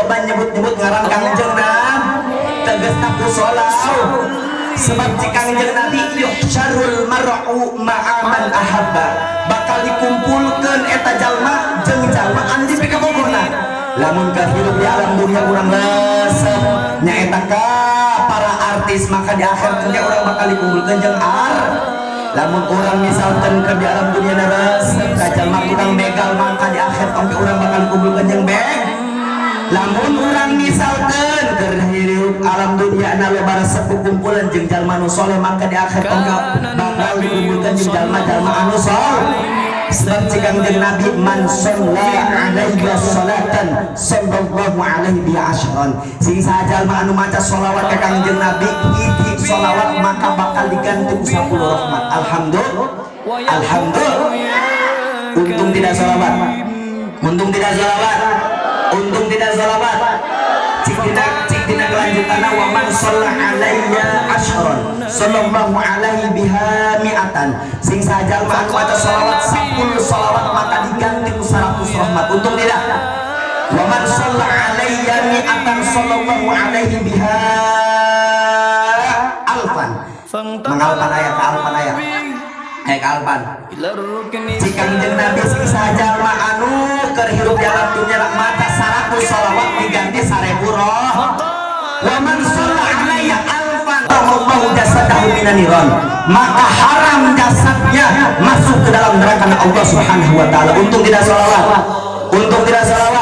loba nyebut-nyebut ngaran Kangjeng Nabi, tegasna ku sholawat. Sebab cek Kangjeng Nabi, yuhsyarul mar'u ma'a man ahabba, bakal dikumpulkeun eta jalma jeung jalma anu dipikabogohna. Lamun keur hirup di alam dunia urang resep nyaeta ka para artis, maka di akhirat dunia urang bakal dikumpulkeun jeung ar. Lamun urang misalkan keur di alam dunia resep ka jalma tukang begal, maka di akhirat oge urang bakal dikumpulkeun jeung beg. Lamun urang misalkan keur hirup alam dunia na loba resep kumpulan jeung jalma nu soleh, maka di akhirat oge bakal dikumpulkeun jeung jalma-jalma anu soleh. Sebab cek Kangjeng Nabi, man sholla alaihi sholatan sallallahu alaihi bi asyran, sing saha jalma anu maca sholawat ka Kangjeng Nabi hiji sholawat, maka bakal diganti ku 10 rahmat. Alhamdulillah, alhamdulillah. Untung tidak sholawat, untung tidak sholawat, untung tidak sholawat. Cik dina, cik dina kelanjutanna, wa man sholla alayya asyran sallallahu alaihi biha mi'atan, sing saha jalma anu maca sholawat 10 sholawat, maka diganti ku 100 rahmat. Untung tidak? Wa man sholla alayya mi'atan sallallahu alaihi biha alfan. Mengalpan ayat ke alpan ayat eh ke alpan. Cek Kangjeng Nabi, sing saha jalma anu keur hirup di alam dunia maca 100 sholawat diganti 1000 roh. Wa man sholla alayya alfan Allahu jasadahu minan niran, maka haram jasadnya masuk ke dalam neraka Allah Subhanahu wa taala. Untung tidak sholawat, untung tidak sholawat.